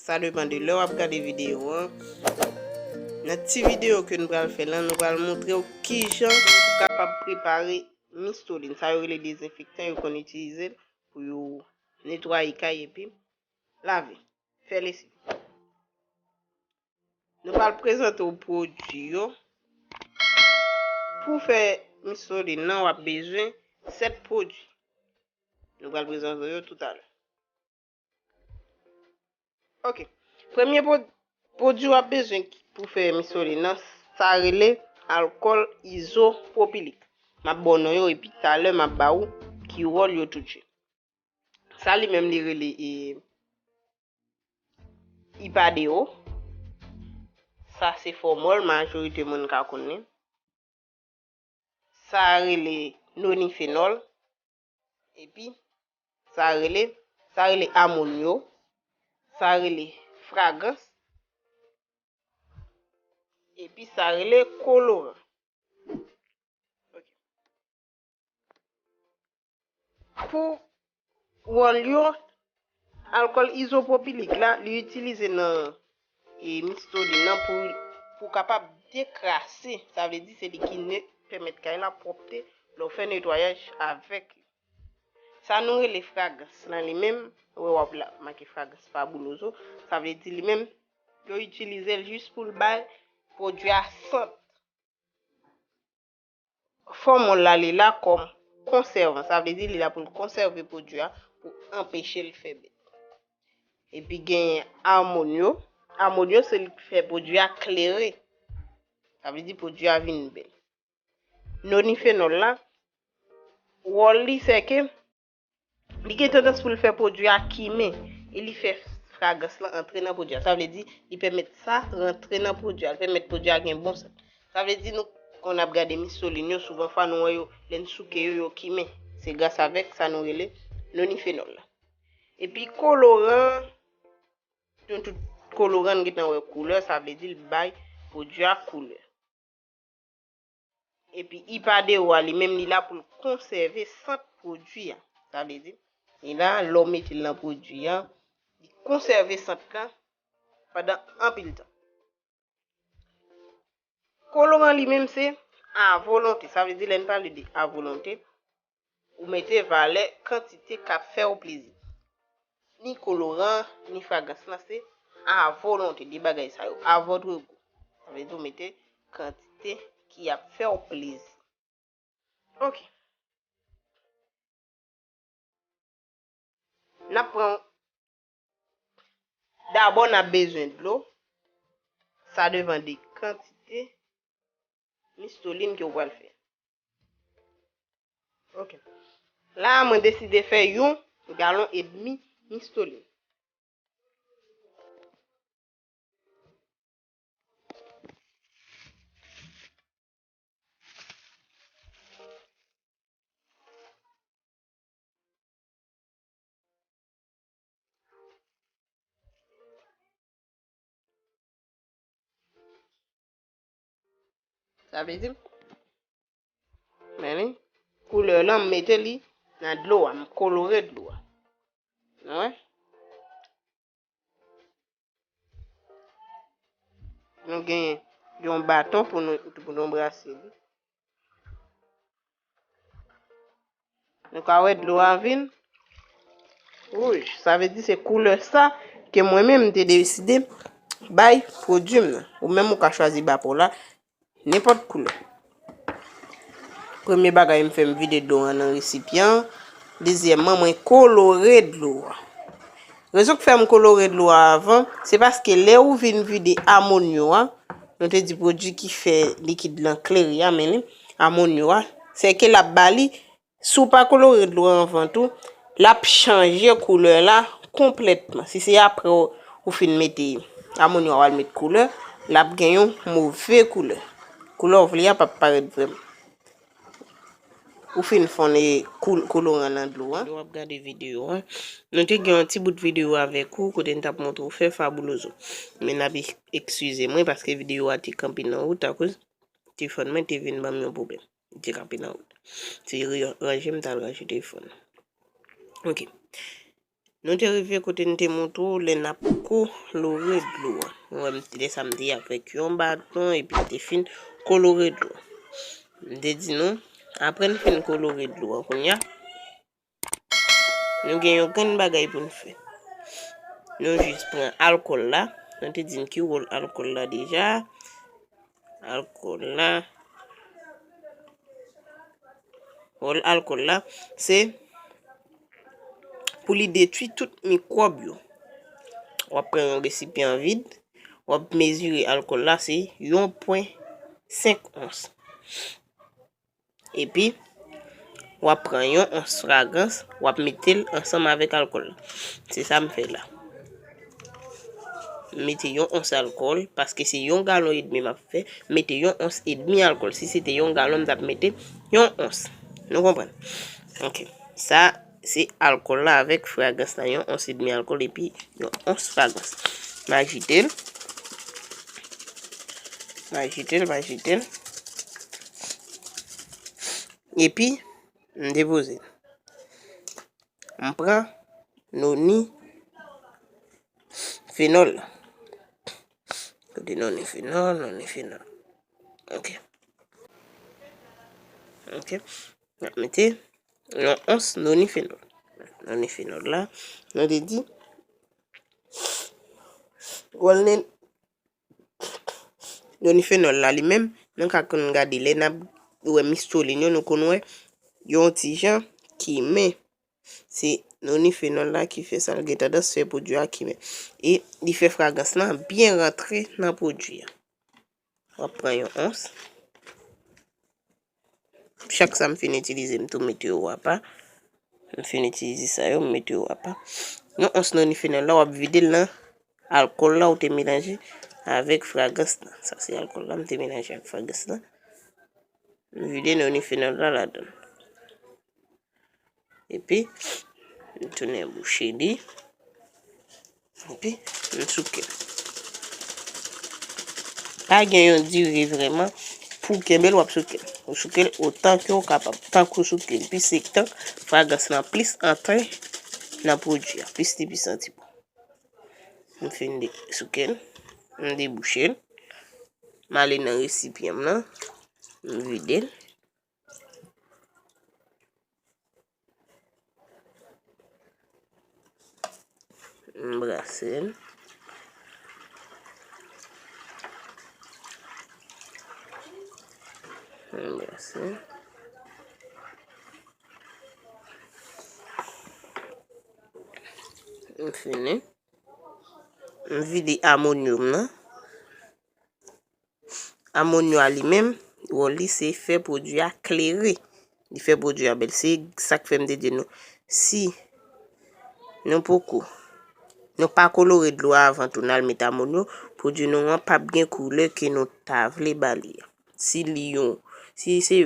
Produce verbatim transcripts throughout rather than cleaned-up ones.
Sa depann de lè w ap gade videyo an. Nan ti videyo ke nou pral fè la, nou pral montre w kijan ou kapab prepare mistolin. Sa yo rele dezenfektan, yo konn itilize l pou yo netwaye kay epi lave, fè lesiv. Nou pral prezante w pwodui yo. Pou fè mistolin nan, w ap bezwen sèt pwodui. Nou pral prezante w yo toutalè. Ok. Premye pwo-, pwodui w ap bezwen ki, pou fè mistolin nan, sa rele alkòl izopwopilik. M ap ba w non yo, epi talè m ap ba w ki wòl yo tout jwe. Sa li menm li rele, e, ipadeo. Sa se fòmòl, majorite moun ka konnen. Sa rele nonifenòl. Epi, sa rele, sa rele amonyo. Sa rele fragans. Epi, sa rele koloran. Ok. Pou wòl yo, alkòl izopwopilik la, li itilize nan, e, mistolin nan pou, pou kapab dekrase. Sa vle di se li ki ne-, pèmèt kay la pwòpte lè w fè netwayaj avèk li. Sa nou rele fragans lan li menm, ou wè w ap la make fragans fabuloso, sa vle di li menm, yo itilize l jis pou l bay pwodui a sant. Fòmòl la, li la kòm konsèvan, sa vle di li la pou l konsève pwodui a, pou anpeche l fè bèt. Epi genyen amonyo. Amonyo se li ki fè pwodui a klere. Sa vle di pwodui a vin bèl. Nonifenòl la, wòl li se ke li gen tandans pou l fè pwodui a kimen e li fè fragans lan antre nan pwodui a. Sa vle di, li pèmèt sa rantre nan pwodui a, li pèmèt pwodui a gen bon sant. Sa vle di, nou, kon n ap gade mistolin yo, souvan fwa nou wè yo, lè n souke yo, yo kimen. Se gras avèk sa nou rele nonifenòl la. Epi koloran, nou tout koloran n gentan wè koulè, sa vle di l bay pwodui a koulè. Epi ipadeo a li menm li la pou l konsève sant pwodui a. Sa vle di, li la, lè w mete l nan pwodui a, li konsève sant lan pandan anpil tan. Koloran li menm se avolonte. Sa vle di lè n pale de avolonte, ou mete valè kantite k ap fè w plezi. Ni koloran, ni fragans lan se avolonte, de bagay sa yo, à votre goût. Sa vle di ou mete kantite ki ap fè w plezi. Ok. N ap pran, dabò n ap bezwen dlo. Sa depann de kantite mistolin ke w pral fè. Ok. La a, mwen deside fè yon galon edmi mistolin. Sa vle di, men li, koulè lan, m mete li nan dlo a, m kolore dlo a. Nou wè? Nou gen yon baton pou nou, pou nou brase li. Nou ka wè dlo a vin wouj. Sa vle di se koulè sa ke mwen menm m te deside bay pwodui m nan. Ou menm ou ka chwazi ba pa w la nenpòt koulè. Premye bagay m fè, m vide dlo an nan resipyan an. Dezyèmman, mwen kolore dlo a. Rezon k fè m kolore dlo a avan, se paske lè ou vin vide amonyo a, nou te di pwodui ki fè likid lan klere a, men li, amonyo a, se ke l ap ba li, si w pa kolore dlo a anvan tou, l ap chanje koulè la konplètman. Si se apre w, ou fin mete amonyo a, w al met koulè, l ap gen yon move koulè. Koulè w vle a p ap parèt vrèman. Ou fin fonn e koul-, koloran nan dlo a. Lè w ap gade videyo a, nou te gen yon ti bout videyo avèk ou kote n t ap montre w fè fabuloso. Men n ap eskize mwen paske videyo a te kanpe nan wout akoz telefòn mwen te vin ban m yon pwoblèm. Li te kanpe nan wout. Se ranje m t al ranje telefòn. Ok. Nou te rive kote n te montre w lè n ap kolore dlo a. Nou wè m te, lè sa m te avèk yon baton epi m te fin kolore dlo a. M te di nou, apre n fin kolore dlo a, kounye a, nou gen yon grenn bagay pou n fè. Nou jis pran alkòl la. Nou te di n ki wòl alkòl la deja. Alkòl la. Wòl alkòl la, se pou li detwi tout mikwòb yo. W ap pran yon resipyan vid, w ap mezire alkòl la, se yon pwen senk ons. Epi, w ap pran yon ons fragrans, w ap mete l ansanm avèk alkòl la. Se sa m fè la. M mete yon ons alkòl, paske se yon galon edmi m ap fè, m mete yon ons edmi alkòl. Si se te yon galon, m t ap mete yon ons. Nou konprann? Ok. Sa, se alkòl la avèk fragrans la, yon ons edmi alkòl epi yon ons fragrans. M ajite l. M ajite l, m ajite l. Epi, m depoze l. M pran nonifenòl la. Kote nonifenòl, nonifenòl. Ok. Ok. M ap mete yon ons nonifenòl. Nonifenòl la, nou te di, wòl nen-, nonifenòl la li menm, nou ka konn gade lè n ap wè mistolin yo, nou konn wè yon ti jan kimen. Se nonifenòl la ki fè sa, l gen tandans fè pwodui a kimen. E li fè fragrans lan byen rantre nan pwodui a. W ap pran yon ons. Chak sa m fin itilize, m tou mete yo apa. M fin itilize sa yo, m mete yo apa. Yon ons nonifenòl la, w ap vide l nan alkòl la ou te melanje avèk fragrans lan. Sa se alkòl la m te melanje ak fragrans lan. M vide nonifenòl la ladan l. Epi, m tounen bouche li. Epi, m souke l. Pa gen yon dire vrèman pou w kenbe l, w ap souke l. Ou souke l otan ke w kapab. Tank ou souke l pi sek, tank fragrans lan plis antre nan pwodui a, plis li pi santi bon. M fin de-, souke l, m debouche l. M ale nan resipyan m nan, m vide l. M brase l. M brase l. M fini. M vide amonyo m nan. Amonyo a li menm, wòl li se fè pwodui a klere. Li fè pwodui a bèl. Se sa k fè m te di nou, si nou poko, nou pa kolore dlo a avan tou n al met amonyo, pwodui nou an p ap gen koulè ke nou ta vle ba li a. Si li yon, si se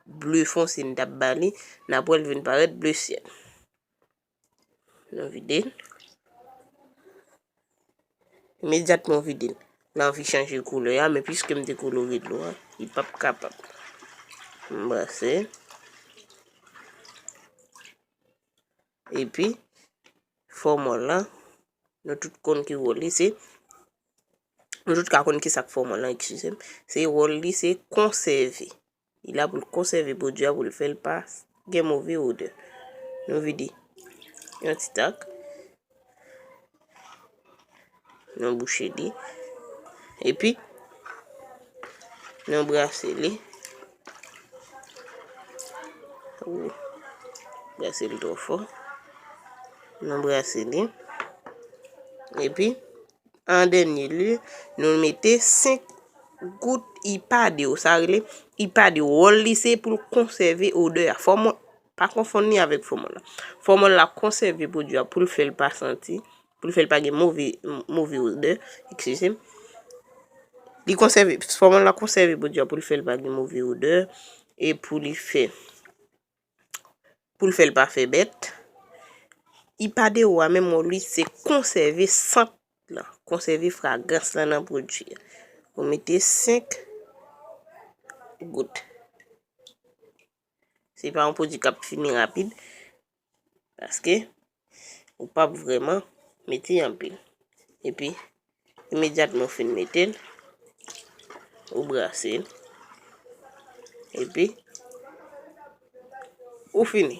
ble fonse n t ap ba li, n ap wè l vin parèt ble syèl. Nou vide l. Imedyatman w vide l, l anvi chanje koulè a, men piske m te kolore dlo a, li p ap kapab. M brase. Epi, fòmòl la, nou tout konn ki wòl li se, nou tout ka konn ki sa k fòmòl la, eskize m, se wòl li se konsève. Li la pou l konsève pwodui a, pou l fè l pa gen move odè. Nou vide yon ti tak. Nou bouche li. Epi, nou brase li. Ou brase li twò fò. Nou brase li. Epi, an dènye lye, nou mete senk gout ipade. Sa rele ipade. Wòl li se pou l konsève odè a. Fòmòl, pa konfonn li avèk fòmòl la. Fòmòl la konsève pwodui a pou l fè l pa santi, pou l fè l pa gen move, move odè, eskize m. Li konsève, fòmòl la konsève pwodui a pou l fè l pa gen move odè e pou li fè pou l fè l pa fè bèt. Ipade a menm wòl li se konsève sant lan, konsève fragrans lan nan pwodui a. Ou mete senk gout. Se pa yon pwodui k ap fini rapid, paske Ou p ap vrèman mete anpil. Epi, imedyatman ou fin mete l, ou brase l. Epi, ou fini.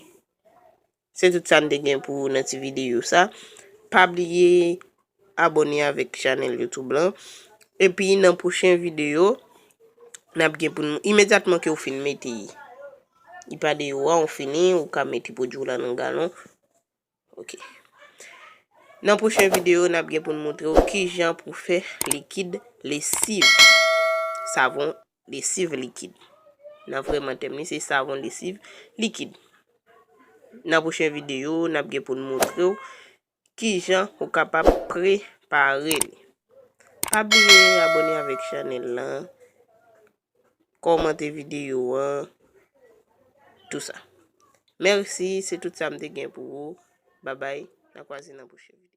Se tout sa m te gen pou ou nan ti videyo sa. Pa bliye abòne avèk chanèl YouTube lan. Epi nan pwochen videyo, n ap gen pou nou, imedyatman ke ou fin mete li pa deyò a, ou fini, ou ka mete pwodui w la nan galon. Ok. Nan pwochen videyo, n ap gen pou n montre w kijan pou fè likid lesiv. Savon lesiv likid. Nan vrèman tèm li, se savon lesiv likid. Nan pwochen videyo, n ap gen pou n montre w kijan ou kapab prepare li. Pa bliye abòne avèk chanèl lan, kòmante videyo an, tou sa. Mèsi, se tout sa m te gen pou ou. Babay, n a kwaze nan pwochen videyo.